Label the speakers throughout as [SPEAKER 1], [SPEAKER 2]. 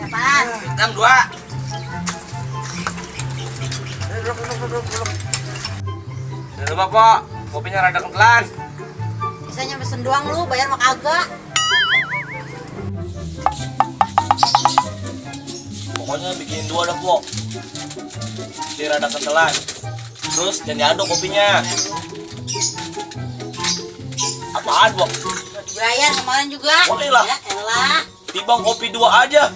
[SPEAKER 1] Apaan?
[SPEAKER 2] Hitam 2. Udah lupa, Pok. Kopinya rada kentelan.
[SPEAKER 1] Bisanya pesen doang lu, bayar mah kagak.
[SPEAKER 2] Pokoknya bikin 2 dah, Pok. Biar rada kentelan. Terus jangan diaduk kopinya. Apaan, Pok?
[SPEAKER 1] Udah dibayar kemarin juga.
[SPEAKER 2] Boleh lah.
[SPEAKER 1] Ya elah.
[SPEAKER 2] Timbang kopi 2 aja.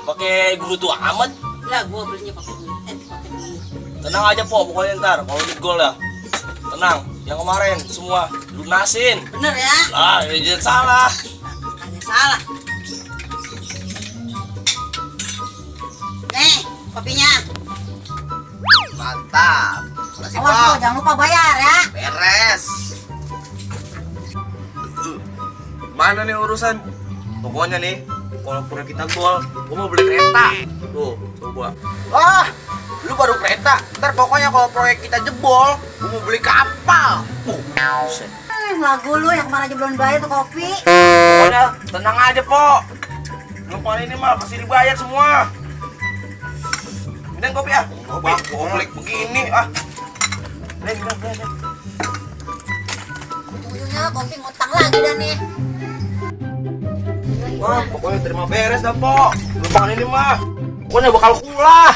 [SPEAKER 2] Pakai guru tua amat.
[SPEAKER 1] Lah gua belinya pakai duit. Pakai duit.
[SPEAKER 2] Tenang aja, Pok. Pokoknya ntar kalau di gol ya. Tenang. Yang kemarin semua lunasin.
[SPEAKER 1] Bener ya?
[SPEAKER 2] Lah, jangan salah.
[SPEAKER 1] Kagak salah. Nih, kopinya.
[SPEAKER 2] Mantap. Makasih,
[SPEAKER 1] Awas
[SPEAKER 2] Pok.
[SPEAKER 1] lu, jangan lupa bayar ya.
[SPEAKER 2] Beres. Mana nih urusan? Pokoknya nih, kalau pura kita gol, gua mau beli kereta. Tuh, coba. Ah, lu baru kereta. Ntar pokoknya kalau proyek kita jebol, gua mau beli kapal. Buset.
[SPEAKER 1] Lagu lu yang kemana aja belum bayar tuh kopi.
[SPEAKER 2] Pokoknya tenang aja, Pok. Lu kali ini mah pasti dibayar semua. Dan kopi ah. Kopi komplek begini ah. Nih.
[SPEAKER 1] Ujungnya kopi ngutang lagi dah nih.
[SPEAKER 2] Wah, pokoknya terima beres dah, Pok. Lu kali ini mah pokoknya bakal kulah.